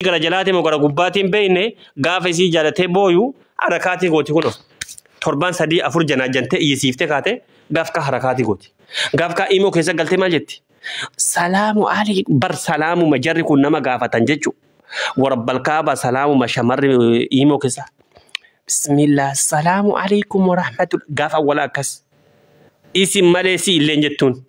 Gara jalaatii moo gara gubbaatiin beekne gaafa isii jaalatee booyu harakaatii gooti kunoo. Torbaan sadii afur janaajjantee iyyisiiftee kaate gaaf ka harakaatii gooti. Gaaf ka imoo keessa galtee maal jetti? Salaamu alaikum bar salaamuma jarri kun nama gaafatan jechuudha. Warabbal kaaba salaamuma shamarri imoo keessa. Bismillah salaamu alaikum warahmatullahi gaafa awwala akkas. Isin malee si illeen jettuun.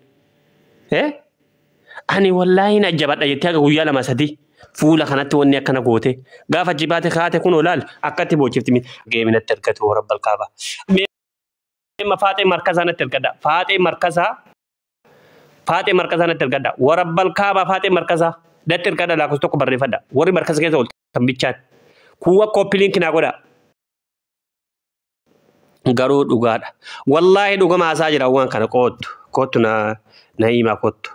Ani wallaahi na jabadha jettee haga guyyaa lama sadii fuula kanatti wanni akkana goote gaafa jibaate kaate kun olaal akkatti boochifti miti. Geeminatti argatu warabbal kaaba. Meemma faaxee markasaa natti argadha. Faaxee markasaa faaxee markasaa natti argadha. Warabbal kaaba faaxee markasaa natti argadha lakkoofsa tokko barreeffadha. Warri markasa keessa ooltan bichaan. Kuuwwa koppiliinki naa godha. Garuu dhugaadha. Wallaahi dhugama haasaa jira waan kana qoottu. Qoottu na himaa qoottu.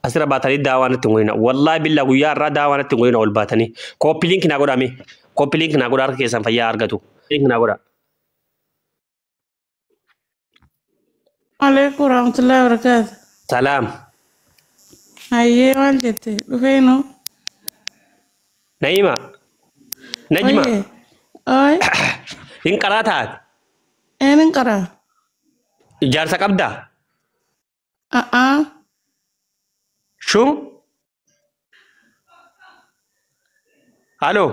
Asirra baatanii daawaa natti hin godhina. Wallaahi billaa guyyaa irraa daawaa natti hin godhina ol baatanii. Koppiliinki naa godhame. Koppiliinki naa godha harka keessan fayyaa argatu. Koppiliinki naa godha. Alaikum warahmatullahi wabarakatuh. Salaam. Hayyee maal jette dhufeenoo? Naima. Najma. Oye. Oye. Hin qaraa taate. Een qaraa. Ijaarsa qabdaa? A'aa. Shuu? Halo.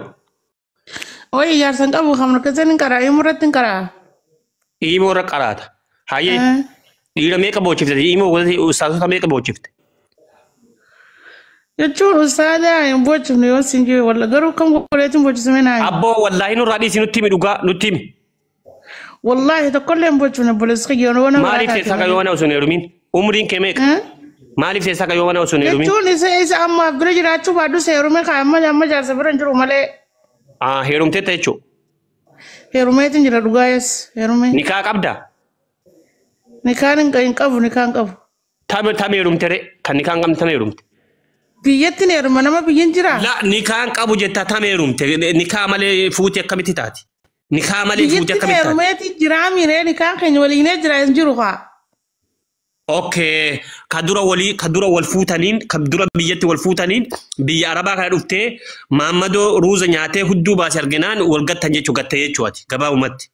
Oye ijaarsa hin qabu kan markazeen hin qaraa imoo irratti hin qaraa. Imoo irra qaraata. Hayyee. Dhiira meeqa boochifte? Imoo godhate ustaasota meeqa boochifte? Jechuun ustaada hin boochifne yoo siin jiru walla garuu kam godheetiin boochisame naa. Abboo wallaahi nurraa dhiisi nutti himi dhugaa nutti himi. Wallaahi tokkollee hin boochifne obboleessi kiyya yoo nama Maaliif teessaa kan yoo mana osoo hin heerumin? Umriin kee meeqa? Maaliif teessaa kan yoo mana osoo hin heerumin? Jechuun isa ammaaf bira jiraachuu baadhus heerume kaa amma amma jaarsa bira hin jiru malee. Ah heerumteetta jechuudha. Heerumeetiin jira dhugaa yes heerume. Nikaa qabdaa? Nikaan hin qabu nikaan qabu. Tame tame heerumte ree kan nikaan qabne tame heerumte. Biyyatti ni heeruma nama biyyin jiraa? La nikaan qabu jetta tame heerumte nikaa malee fuuti akkamitti taati? Nikaa malee fuuti Biyyatti ni akkamitti taati? heerumeetiin jiraa miiree nikaan keenya waliinee jira hin jiru kaa. Okay, ka dura walii ka dura wal fuutaniin ka dura biyyatti wal fuutaniin biyya Arabaa kana dhuftee Maammadoo ruuza nyaatee hudduu baase arginaan wal gattan jechuu gatte jechuu ati gabaabumatti.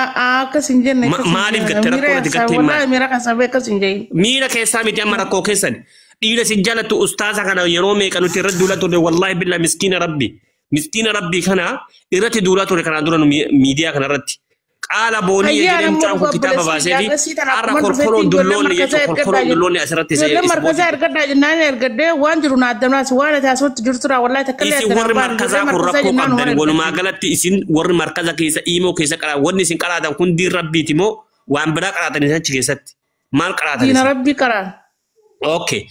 A'aa akkas hin jenne akkas hin Maaliif jenne gatte miira rakkoo ati keessaa gatte wallaahi maal? miira keessaa bee akkas hin jedhin. Miira keessaa miti amma rakkoo keessan. Dhiira si jaalattu ustaasa kana yeroo meeqa nuti irratti duulaa turre wallaahi billaa miskiina rabbi. Miskiina rabbii kana irratti duulaa ture kanaan dura nu miidiyaa kana irratti. Qaala boonii Hayyee jedhee anammoo mucaan kun dhugaa kitaaba obboleessi baasee fi kiyya akkasii tana har'a akkuma kolkoloon dhufeetti ijoolleen dulloonni markasaa jechuun ergadhaa kolkoloon jenna. dulloonni asirratti isa Ijoolleen isa markasaa booda. ergadhaa jennaan ergadhee waan jiru na addanaas waan ati asootti jirtura wallaahi takka illee Isin addanaan warri baanu markazaa ijoolleen kun markasaa rakkoo jennaan waan qabdan walumaa ergadhe. galatti isin warri markaza keessa imoo keessa qaraa wanni isin qaraatan kun diin rabbiiti moo waan biraa qaraatan isin achi keessatti maal qaraatan Diina isin? rabbii qaraan. Okay.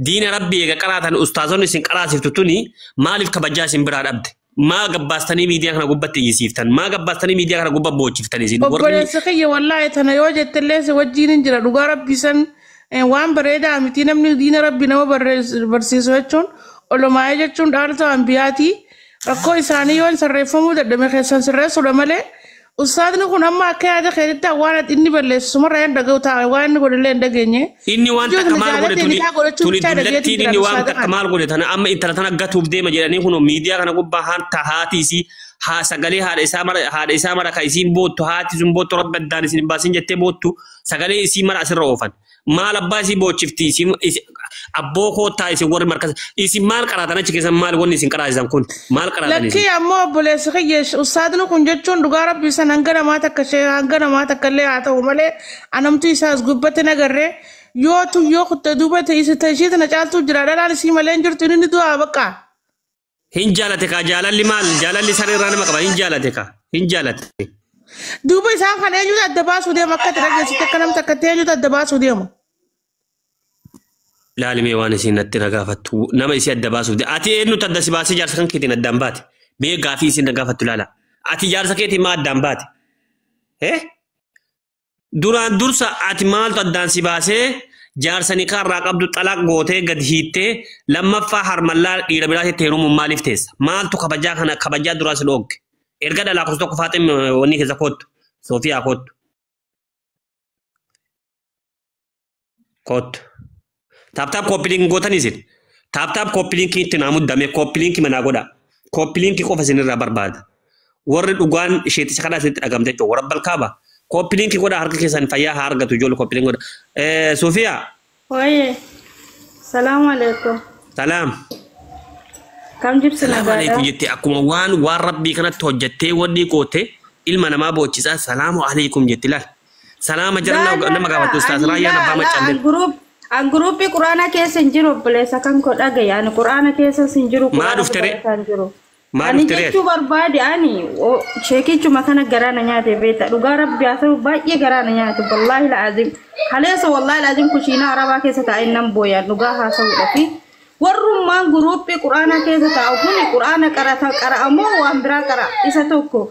Diina rabbii eega qaraatan ustaazonni isin qaraasiftu tuni maaliif kabajaa isin biraa dhabde? Maa gabbaastanii miidiyaa kana gubbatti iyyisiiftan? Maa gabbaastanii miidiyaa kana gubba boochiftan isin? Warri Obboleessi kiyya wallaahi tana yoo jettellee si wajjin hin jira dhugaa rabbii san waan bareedaa miti namni diina rabbii nama barsiisu jechuun olomaayee jechuun dhaalta ambiyaatii rakkoo isaanii yoo hin sirreeffamuu dadhabe keessan sirreessuudha malee ustaadni kun amma akka yaada keetitti waan ati inni balleessu sumarraa hin dhaga'u ta'a waan inni godhullee hin dhageenye. Inni waan Ijoo takka tana maal godhe jaalatee tuni nikaa godhachuu tuni bichaa dhageetiin dullattiin jira inni waan ustaada takka kana. maal godhe tana amma intala tana gatuuf deema jedhanii kun miidiyaa kana gubbaa haanta haati isii haa sagalee haadha isaa mara ka isiin boottu haati sun boottu rabbi addaan isin hin baasin jettee boottu sagalee isii mara asirra oofan maal abbaa isii boochifti isin abboo koottaa isin warri markasa isin maal qaraatan achi keessan maal wanni isin qaraasisan kun maal qaraatan isin? Lakkii ammoo obboleessi kiyya ustaadni kun jechuun dhugaa rabbii san hanga namaa takka ishee hanga namaa takka illee haa ta'u malee anamtu isaas gubbatti nagarree yoo tu yoo kutte duuba ta'e ishee tana caaltuu jira dhalaan isii malee hin jirtu inni du'aa baqa. Hin jaalate kaa jaalalli maal jaalalli saree irraa nama qaba hin jaalate kaa hin jaalate. Duuba isaan kana eenyutu adda baasuu deema akka ati dhageessitti akka namni takka ta'e eenyutu adda baasuu deema. Laalimee waan isin natti na gaafattu nama isii adda baasuuf ati eenyutu adda si baasee jaarsa kan keetiin addaan baate mee gaafii isin na gaafattu ilaala ati jaarsa keetiin maa addaan baate duraan dursa ati maaltu addaan si baasee jaarsa nikaa irraa qabdu xalaaq gootee gad hiittee lammaffaa harmallaa dhiira biraatti heerumuun maaliif teessa maaltu kabajaa kana kabajaa duraa si dhoogge erga dhalaa kutu tokko faaxee wanni keessa koottu Soofiyaa koottu koottu. Taap taap koppiliin gootanii isin. Tap tap copy linkii itti naa muddame copy linkii manaa godha. Copy linkii qofa isinirraa barbaada. Warri dhugaan isheetti kana asitti dhagamte jechuudha. Warra balkaaba. Copy linkii godha harka keessan fayyaa haa argatu ijoollee copy linkii godha. Suufiyaa. Oye, salaamu alaikum. Salaam. Kam jirtu Salaamu alaikum nagaadha? Jettee akkuma waan rabbii kanatti hojjettee wanni goote ilma namaa boochisaa salaamu alaikum jetti laal. Salaama jara nama gaafattu ustaas raayyaan abbaa maccaallee. An guruupii quraana keessa hin jiru obboleessa kan koo dhagaye ani quraana keessa hin jiru. Maa dhufte ree? Maa Ani dhufte ree? Jechuu barbaade ani sheekichuma kana garaa na nyaate beekta dhugaa rabbi haa ta'u baay'ee garaa na nyaate wallaahi la'aazim haleessa wallaahi la'aazim kushiinaa arabaa keessa taa'ee nan booyan dhugaa haasa'uudhaafi warrummaan guruupii quraana keessa taa'u kuni quraana qarata qara'amoo waan biraa qara isa tokko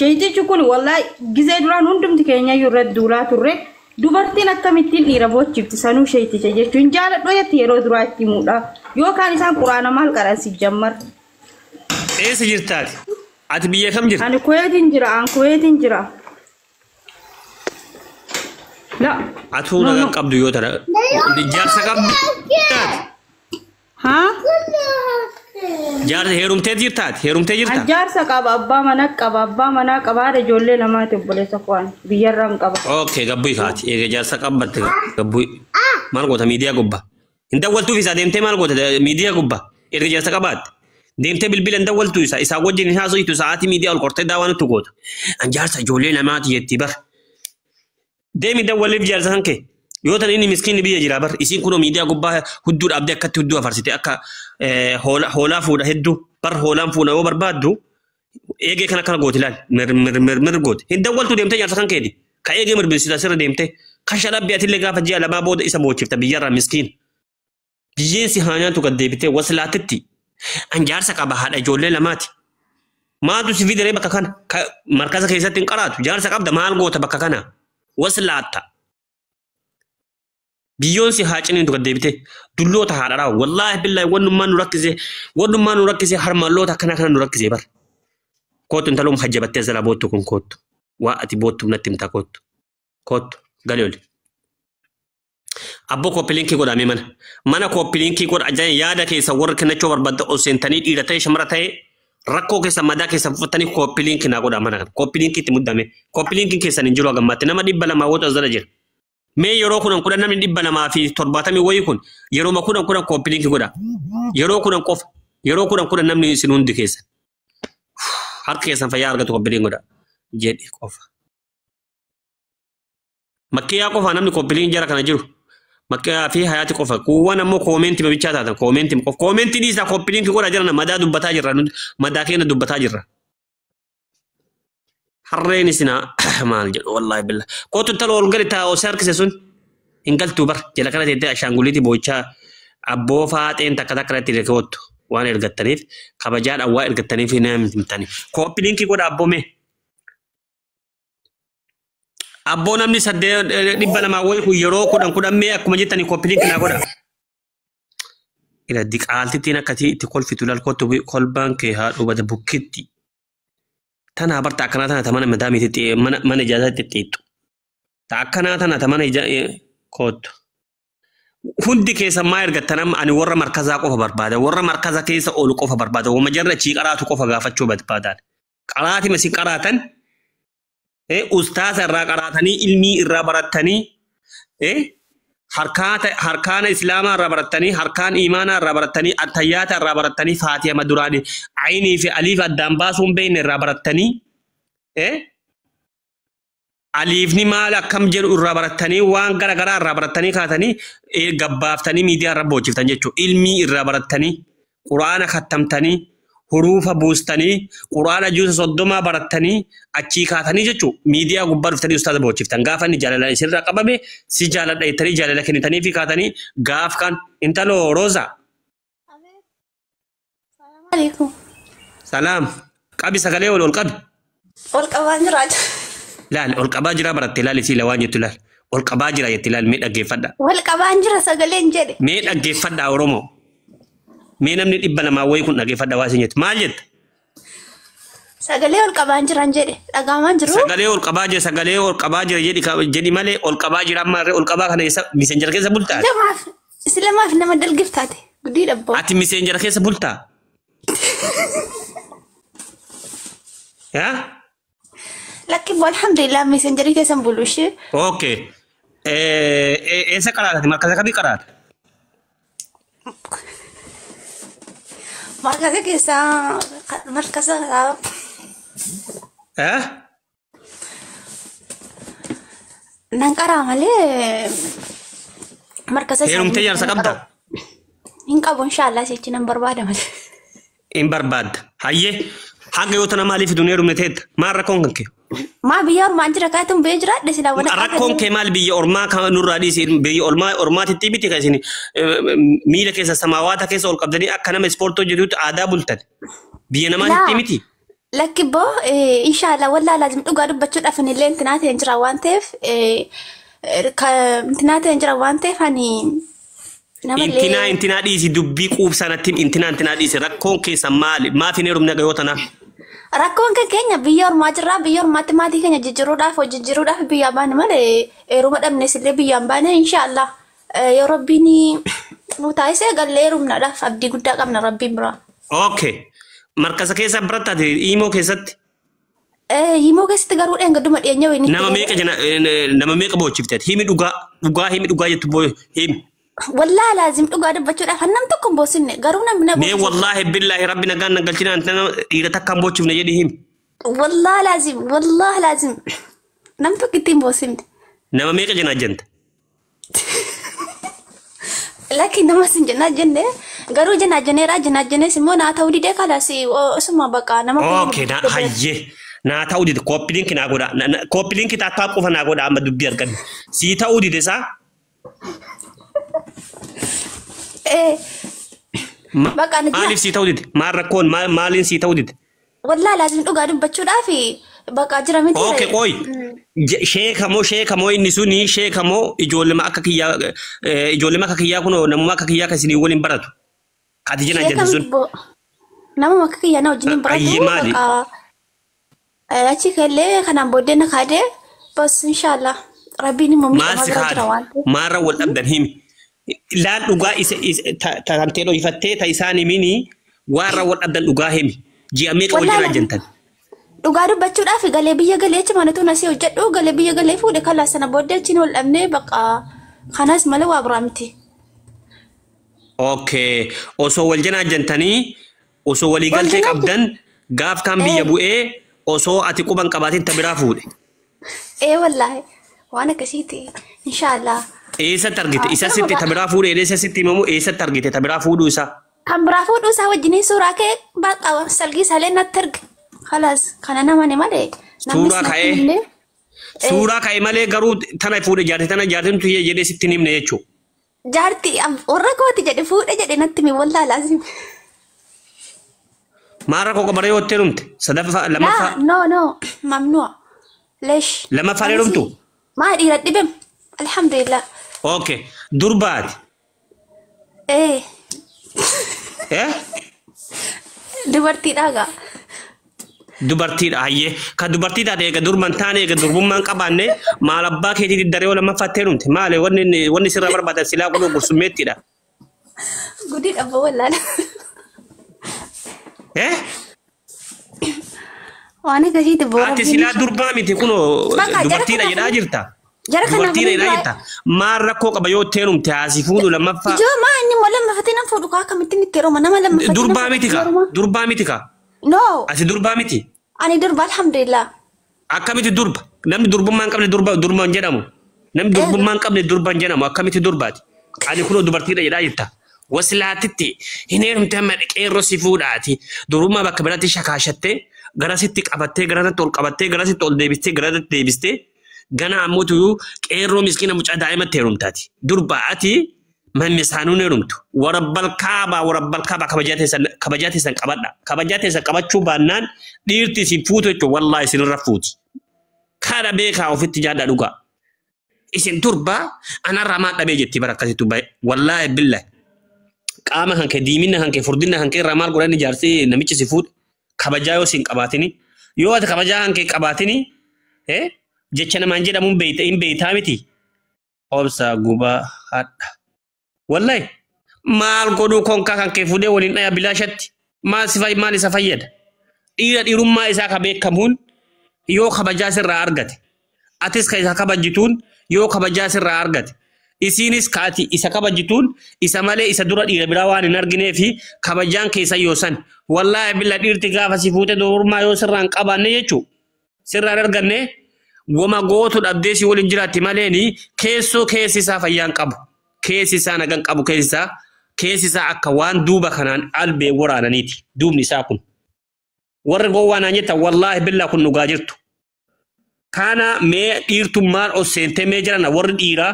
sheekichi kun wallaahi gizee duraan hundumti keenya iyyuu irratti duulaa turre dubartiin akkamittiin dhiira boochifti sanuu sheeticha jechuun jaaladhoo jetti yeroo duraa itti himuudha yookaan isaan quraana maal qaran si jammar. Eessa jirtaati? Ati biyya kam jirta? Ani Kuweetiin jira, an Kuweetiin jira. La. Atuu nagaa qabdu yoo tana. Jaarsa qabdu taati? Haa? Jaarsa heerumtee jirtaati? Heerumtee jirta? An jaarsa qaba, abbaa manaa qaba, abbaa manaa qaba, haadha ijoollee lamaati obboleessa koo ani biyyarraan qaba. Okay, gabbuu kaati. Eega jaarsa qabbatte gabbuu. Maal goota miidiyaa gubbaa? Hin dawwaltuuf isaa deemtee maal goota miidiyaa gubbaa? Erga jaarsa qabaatte. Deemtee bilbila hin dawwaltu isaa isaa wajjin hin haasoftu sa'aatii miidiyaa ol kortee daawwantu goota. An jaarsa ijoollee lamaati jetti bar. Deemi dawwaliif jaarsa kan kee. Yoo tan inni miskiinni biyya jira bar isiin kunoo miidiyaa gubbaa hudduu dhaabdee akkatti hudduu afarsite akka hoolaa fuudha hedduu bar hoolaan fuudha yoo barbaaddu eegee kana akkana gooti laal mir mir mir mir gooti. Hin dawwaltu deemtee jaarsa kan keeti. Ka eegee mirbirsita sirra deemtee kasha dhabbi atillee gaafa ji'a lamaa booda isa boochifta biyyarraa miskiin. Biyyeen si haa nyaatu gad deebitee waslaatitti. An jaarsa qaba haadha ijoollee lamaati. Maaltu si fidaree bakka kana? Markaza keessatti hin qaraatu. Jaarsa qabda maal goota bakka kana? Waslaatta. Biyyoon si haa ciniintu gad deebitee dulloota haadha raawu. Wallaahi billaahi wannummaan nu rakkisee wannummaan nu rakkisee harmalloota akkana kana nu rakkisee bar. Kootu intaluma hajjabattee jala boottu kun koottu. Waa ati boottu natti himtaa koottu. Koottu gali oli. Abboo copy linkii godhamee mana. Mana copy linkii godha ajaa'iba yaada keessa warri kennachuu barbaadda ol seentanii dhiira ta'e shamara ta'e rakkoo keessa madaa keessa fuffattanii copy linkii naa godhaa mana kana. Copy linkii itti muddame. Copy linkiin keessan hin jiru hagammaatti nama 200 wayii as jala jira. Mee yeroo kunan kudhan namni 270 wayii kun yeroo kudhan kudhan copy linkii godha. Yeroo kudhan qofa yeroo kudhan kudhan namni isin hundi keessa. Harka keessan fayyaa argatu copy linkii godha. Jedhi qofa. Makkiyaa qofa namni copy linkii jara kana jiru. Makkiyaa fi hayaati qofa. Kuuwwan ammoo koomentii mabichaa taatan koomentii qofa. Koomentii dhiisaa copy linkii godhaa jiran madaa dubbataa jirra. Madaa keenya dubbataa jirra. Harreen isinaa maal jedhu wallaahi billah. Kootu intala ol gali taa'oo si harkise sun hin galtuu bar jala kana teettee ashaanguliitii boo'ichaa abboo faaxeen takka takka irratti koottu waan ergattaniif kabajaadhaan waa ergattaniif hin himtani. Copy linkii godha abboo mee. Abboo namni 800 wayii kun yeroo kudhan kudhan mee akkuma jettanii copy linkii naa godha. Ila diqaaltittiin akkasii itti kolfitu laal kootu kolbaan kee haa dhubata bukkitti. Tana barta akkanaa tana ta mana madaamiitti mana mana ijaazaatti xixiixxu. Ta akkanaa tana ta mana ija koottu. Hundi keessa maa ergattan amma ani warra markazaa qofa barbaada. Warra markaza keessa oolu qofa barbaada. Wama jarra achii qaraatu qofa gaafachuu barbaadan. Qaraatima isin qaraatan ustaasa irraa qaraatanii ilmii irraa barattanii harkaana islaamaa irraa barattanii harkaan imaanaa irraa barattanii attayyaata irraa barattanii faatiha maduraanii aynii fi aliif addaan baasuun beekne irraa barattanii aliifni maal akkam jedhu irraa barattanii waan gara garaa irraa barattanii kaatanii gabbaaftanii miidiyaa irra boochiftan jechuudha. Ilmii irraa barattanii quraana kattamtanii huruufa buustanii quraana juusa 30 barattanii achii kaatanii jechuudha. Miidiyaa gubbaa dhuftanii ustaaza boochiftan. Gaafa inni jaalala isinirraa qabame si jaaladha jettanii jaalala kennitanii fi kaatanii gaaf kan intaloo Rooza. Alaikum. Salaam. Qabi sagalee ol ol qabi. Ol qabaan jira. Laal ol qabaa jira baratte laal isii lawaan jettu laal. Ol qabaa jira jetti laal mee dhaggeeffadha. Wal qabaan jira sagaleen jedhe. Mee dhaggeeffadha Oromoo. Mee namni 200 wayii kun dhaggeeffadha waa isin jettu. Maal jetta? Sagalee ol qabaan jiran jedhe. Dhagaamaan jiru. Sagalee ol qabaa jira sagalee ol qabaa jira jedhi malee ol qabaa jira amma ol qabaa kana eessa miseenjara keessa bultaa? Lamaaf isi lamaaf nama dalgiftaate. Gudii dhabboo. Ati miseenjara keessa bultaa? Yaa? Lakki boo alhamdulillah miseenjarii keessan bulu ishee. Okay. Eessa qaraata? Markaza kamii qaraata? Markaza keessaa markaza Eh? Nan qaraa malee markaza Heerumtee jaarsa qabda? Hin qabu inshaallah sichi nan barbaada malee. Hin barbaadda. Hayyee haga yoo tana maaliif duun heerumne teetta? Maal rakkoon kan kee? Maa biyya ormaan jira kaatuun biyya jiraadhe silaa wala Rakkoon kee maal biyya ormaa kan nurraa dhiisi biyya ormaa ormaatitti miti kan isin miila keessa samaawaata keessa ol qabdanii akka nama ispoortii hojjetutti aadaa bultan. Biyya namaatitti miti. Lakki boo inshaallah wallaa laazim dhugaa dubbachuudhaaf ani illee intinaa ta'een jira waan ta'eef intinaa ta'een jira waan ta'eef ani Intinaa intinaa dhiisi dubbii quubsanatti intinaa intinaa dhiisi rakkoon keessa maali maaf hin heerumne yoo tana? Rakkoon kan keenya biyya ormaa jirraa biyya ormaatti maatii keenya jijjiiruudhaaf hojii jijjiiruudhaaf biyyaa baane malee heeruma dhabnes illee biyyaan baane inshaallah yoo rabbiin nu taasisee gallee heerumnaadhaaf abdii guddaa qabna rabbiin biraa. Okay. Markaza keessa barattaate himoo keessatti? Himoo keessatti garuu dheengadduma dhiyeenya wayini. Nama meeqa jana nama meeqa boochifteet himi dhugaa dhugaa himi dhugaa jettu boo himi. Wallaahi laazim dhugaa dubbachuudhaaf nam tokko hin boosifne garuu namni na Mee wallaahi billaahi rabbi nagaan na galchinaan dhiira takka hin boochifne jedhi himi. Wallaahi laazim wallaahi laazim nam tokko itti hin boosifne. Nama meeqa jenaa jenta? Lakki nama sin jennaa jenne garuu jenaa jenneeraa jenaa jennees immoo naa ta'uu didee kalaas osuma baqa nama. Okay na hayyee naa ta'uu dide kooppi naa godha kooppi linki taattaa qofa naa godha amma dubbii arganne sii ta'uu dide isaa. Maaliif sii ta'uu dide? Maal rakkoon maaliin sii ta'uu dide? Wallaahi laazim dhugaa dubbachuudhaaf baqa jira miti. Okay qoy sheekamoo inni suni sheekamoo ijoollema akka kiyyaa kunoo namuma akka kiyyaa kan isinii waliin baratu. Ati jenaa jette sun. Namuma akka kiyyaa na wajjin baratu. Ayyee maali? Achi kallee kanaan booddee na kaadee bas inshaallah rabbiin immoo Maal si kaade? Maarra wal dhabdan himi. Laal dhugaa isa tantee dho'ifattee ta isaan himini waarra wal dhabdan dhugaa himi. Ji'a meeqa wal jiraa jentan? Dhugaa dubbachuudhaaf galee biyya galee achi mana tuun asii hojjedhu galee biyya galee fuudhe kalaa sana booddee achiin wal dhabnee baqa kanas malee waa biraa miti. Okay osoo wal janaa jentanii osoo walii galtee qabdan gaaf kan biyya bu'ee osoo ati quban qabaatiin ta biraa fuudhe. Ee wallaahi waan akkasiiti inshaallah. Eessatti argite? Isa sitti ta biraa fuudhee eessa sitti himamu eessatti argite ta biraa fuudhuu isaa? Kan biraa fuudhuu isaa wajjiniin suuraa ka'e baqa salgii isaallee natti arge. Khalas kana nama ne malee. Suuraa ka'ee. Suuraa ka'ee malee garuu tana fuudhe jaarte tana jaartiin tuyye jedhee sitti hin himne jechuudha. Jaarti warra kooti jedhe fuudhe jedhe natti hime wallaahi laazim. Maal rakkoo qabaree yoo itti heerumte? Sadaffaa lammaffaa. No no mamnu'a. Leesh. Lammaffaa heerumtu? Maa dhiira dhibem. Alhamdulillah. Okay. Durbaati. Eh. Eh? Dubartiidha gaa. Dubartiidha hayyee. Kan dubartii taate eega durban taane eega durbummaan qabaanne maal abbaa keetii daree lammaffaa heerumte maali wanni sirraa barbaadan silaa godhuu gursummeettiidha. Gudii dhabba wallaala. Eh? Waan akkasiiti boora. Ati silaa durbaa miti kunoo dubartiidha jedhaa jirta. Dubartiidha jedhaa jirta. Maal rakkoo qaba yoo heerumte haasii fuudhu lammaffaa. Ijoo maa inni immoo lammaffatti nan fuudhu kaa akkamittiin itti heeruma nama lammaffatti. Durbaa miti kaa durbaa miti kaa. No. Ati durbaa miti. Ani durba alhamdulillah. Akkamitti durba? Namni durbummaa hin qabne durba durba hin jedhamu. Namni durbummaa hin qabne durba hin jedhamu. Akkamitti durbaati? Ani kunoo dubartiidha jedhaa jirta. Wasilaatitti hin heerumte amma qeerroo si fuudhaati. Durbummaa bakka biraatti shakaashattee garasitti qabattee garanatti ol qabattee garasitti ol deebistee garanatti deebistee gana ammoo tuyyuu qeerroo miskiina mucaa daa'imatti heerumtaati. Durba ati manni isaanuun heerumtu. Warabbal kaabaa kabajaa teessan qabadha. Kabajaa teessan qabachuu baannaan dhiirti isin fuutu jechuun wallaahi isinirra fuuti. Kana beekaa ofitti jaadha dhugaa. Isin durbaa anarraa maal dhabee jetti bara akkasittu baay'ee wallaahi billahi. Qaama kan kee diimina kan kee furdina kan kee irraa maal godhan ijaarsi namichi si fuudhe kabajaa yoo isin qabaatini yoo ati kabajaa kan kee qabaatini jecha namaan jedhamuun hin beeytaa miti. Obsa gubaa hadha. Wallahi Maal godhuu konkaa kan kee fuudhee waliin dhaya bilaashatti maal si maal isa fayyada? Dhiira dhiirummaa isaa ka beekamuun yoo kabajaa sirraa argate, atis ka isa kabajjituun yoo kabajaa sirraa argate, isiinis ka ati isa kabajjituun isa malee isa dura dhiira biraa waan hin arginee fi kabajaan keessa yoo san, wallaahi billa, dhiirti gaafa si fuute dubrummaa yoo sirraa hin qabaanne jechuu sirraa hin arganne, wama gootu dhabdee si waliin jiraatti maleeni keessoo keessi isaa fayyaan qabu, keessi isaa nagan qabu, keessi isaa akka waan duuba kanaan albee waraananiiti duubni isaa kun. Warri gowwaa naan jettan, wallaahi billaa, kun dhugaa jirtu. Kana mee dhiirtummaan ol seentee mee jirana warri dhiiraa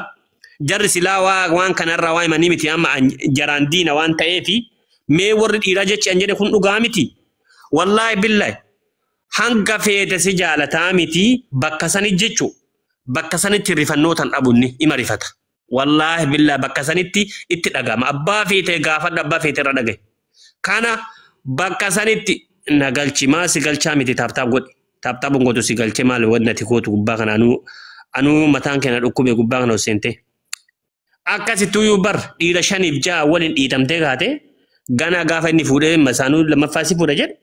jarri silaa waa waan kanarraa waa himanii miti, amma jaraan diina waan ta'eefi, mee warri dhiiraa jechi an jedhe kun dhugaa miti. Wallaahi billaahi, hanga feete si jaalataa miti, bakka sani jechu bakka sanitti rifannootan dhabunni ima rifata. Wallaahi billaahi, bakka sanitti itti dhagama. Abbaa feete gaafadha, abbaa feete irra dhagaye. Kana bakka sanitti na galchi, maa si galchaa miti, tap tap godhi. Tap tap gootu si galchee maal wanni ati gootu gubbaa kana anuu mataan keenya dhukkube gubbaa kana ol seentee. Akkasittuyyuu bar dhiira shaniif ja'a waliin dhiitamtee kaate ganaa gaafa inni fuudhee masaanuu lammaffaa si fuudha jedhu,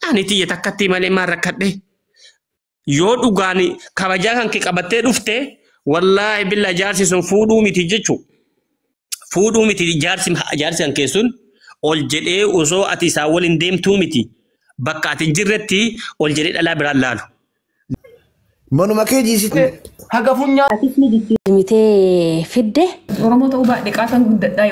ani tiyya takkatti malee maal rakkadhe. Yoo dhugaan kabajaa kan kee qabattee dhufte, wallaahi billa, jaarsi sun fuudhuu miti jechuu. Fuudhuu miti, jaarsi kan kee sun ol jedhee osoo ati isaa waliin deemtuu miti. Bakka ati hin jirretti ol jedhee dhalaa biraan laalu. Manuma kee jiisite. Haga funyaan Atis ni jijjiirmitee fidde. Oromoo ta'uu baadhee qaatan guddadhaa.